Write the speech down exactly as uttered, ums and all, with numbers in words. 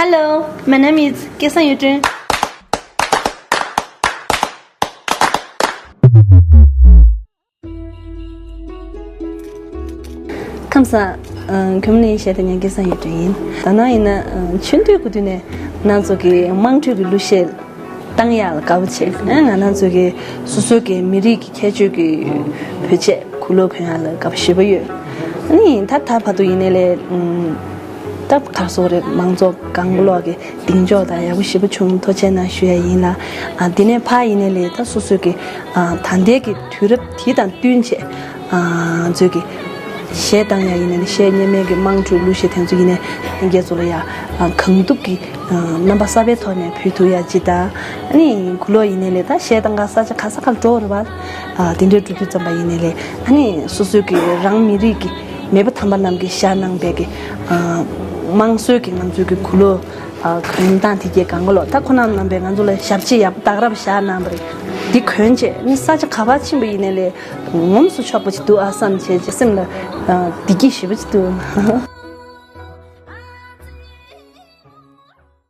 Hello, my name is སྐལ་བཟང་གཡུ་སྒྲོན། ཁམས་བཟང་། ཨ། ཁམས་ནས་བཤད་དེ་ངས་སྐལ་བཟང་གཡུ་སྒྲོན་ཡིན། ད་ནང་ཡིན་ན། ཨ། ཆུང་དུས་ཀྱི་དུས་ནས་ང་ཚོ་གི་དམངས་ཁྲོད་ཀྱི་གླུ་གཞས་བཏང་ཡག་ལ་དགའ་པོ་བྱེད། ཨ། ང་རང་ཚོ་གི་སོ་སོ་གི་མི་རིགས་ཀྱི་ཁྱད་ཆོས་ཀྱི་བོད་ཆས་གུ་ལོག་གོན་ཡག་ལ་དགའ་པོ་ཞེ་པོ་ཡོད། ཨ་ནི་ད་ད་བར་དུ་ཡིན་ནའི་ལས། ཨ། ད་ག་རེ་ཟེར་དགོས་རེད། མང་ཚོགས་གང་ལོག་གི་གདེང་འཇོག་དང་ཡག་པོ་ཞེ་པོ་བྱུང་། ཐུགས་རྗེ་ཆེ་གནང་ཞུ་ཡ་ཡིན་ལ། ཨ། འདི་ནས་ཕར་ཡིན་ནའི་ལས་ད་སོ་སོ་གི། ཨ། ད་ལྟའི་གི་དུས་རབས་དེ་དང་བསྟུན་བྱས། ཨ། ང་ཚོའི་གི་གཞས་བཏང་ཡ་ཡིན་ནའི་ལས། གཞས་སྔོན་མའི་གི་དམངས་ཁྲོད་གླུ་གཞས་དེ་ཚོ་ཡིན་ནའི་རྒྱ་མཚོ་ལ་ཡ། ཨ། གང་ཐུབ་ཀྱིས། ཨ། རྣམ་པ་གསར་པའི་ཐོག་ནས་ཕུལ་ཐུབ་ཡ་ཅིག་དང་། ཨ་ནི་གུ་ལོག་ཡིན་ནའི་ལས་ད་གཞས་བཏང་ག་ས་ཆ་ག་ས་ག་ལ་འགྲོ་རེད་པ། ཨ། དེ་འདྲའི་འགྲོ་དུས་ཙམ་པ་ཡིན་ནའི་ལས། ཨ་ནི་སོ་སོའི་གི་རང་མི་རིགས་ཀྱི་མེས་པོ་དམ་པ་རྣམས་ཀྱིས་བཞག་གནང་པའི་གི། ཨ། དམངས་སྲོལ་གྱི་ང་ཚོའི་གི་གུ་ལོག། ཨ། གོན་སྟངས་དེ་གའི་གང་ག་ལོག་ད་ཁོང་རྣམ་པས་ང་ཚོ་ལ་ཞབས་ཕྱི་ཡག་པོ་དག་རབ་བཞག་གནང་བ་རེད། འདི་གོན་བྱས་ནི་ས་ཆ་ག་པར་ཕྱིན་པ་ཡིན་ནའི་ལས་ངོམས་སུ་ཆོག་པ་ཅིག་འདུག་ཨ་བསམ་བྱས་བྱས་སེམས་ལ། ཨ། བདེ་སྐྱིད་ཞེ་པོ་ཅིག་འདུག